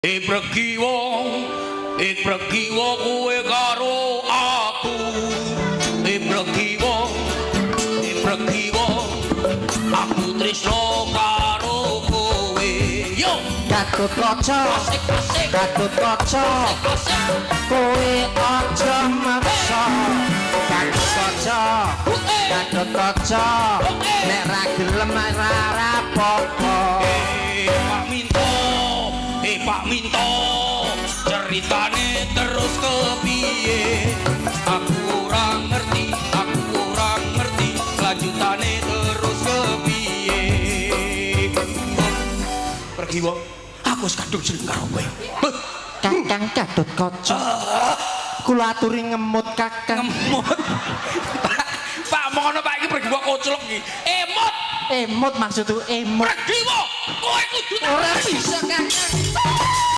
Pregiwa, pregiwa kowe karo aku. Pregiwa, pregiwa, aku tresno karo kowe. Yo. Gatut Kaca. Asik asik. Gatut Kaca. Asik. Kowe aja maksa, Gatut Kaca. Gatut Kaca, nek ra gelem ora rapopo. Pak Minto, Pak Minto, ceritane terus kepiye? Aku ora ngerti, aku ora ngerti, lanjutane terus kepiye? Pergi wong, aku wis kadung seneng karo kowe. Huh. Kakang Gatut Kaca, kula aturi ngemut, Kakang. Ngemut. Pak, Pak, ngono Pak, iki pergi wong koclok iki. Emot. Emut, maksudku emut. Pergi wong, kowe kudu Ora bisa, Kakang.